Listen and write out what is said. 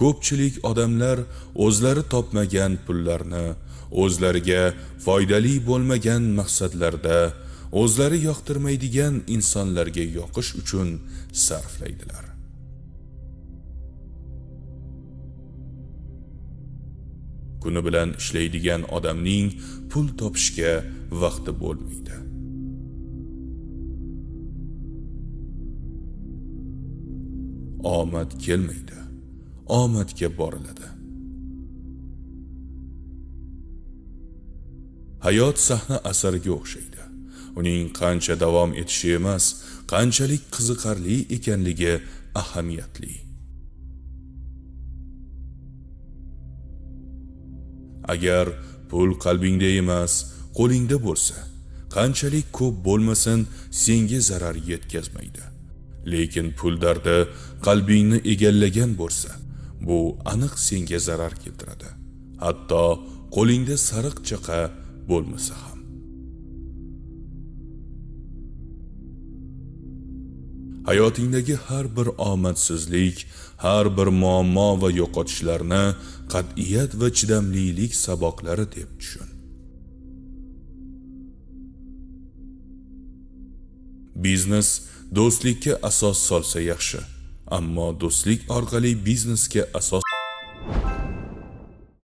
Ko'pchilik odamlar o'zlari topmagan pullarni o'zlariga foydali bo'lmagan maqsadlarda, o'zlari yoqtirmaydigan insonlarga yoqish uchun sarflaydilar. Kuni bilan ishlaydigan odamning pul topishga vaqti bo'lmaydi. Omad kelmaydi, omadga boriladi. Hayot sahna asariga o'xshaydi. Uning qancha davom etishi emas, qanchalik qiziqarli ekanligi ahamiyatli. Agar pul qalbingda emas, qo'lingda bo'lsa, qanchalik ko'p bo'lmasin, senga zarar yetkazmaydi. Lekin pul dardi qalbingni egallagan bo'lsa, bu aniq senga zarar keltiradi. Hatto qo'lingda sariq chaqa bo'lmasa ham. Hayotingdagi har bir omadsizlik, har bir muammo va yo'qotishlarni qat'iyat va chidamlilik saboqlari deb tushun. Biznes do'stlikka asos solsa yaxshi, ammo do'stlik orqali biznesga asos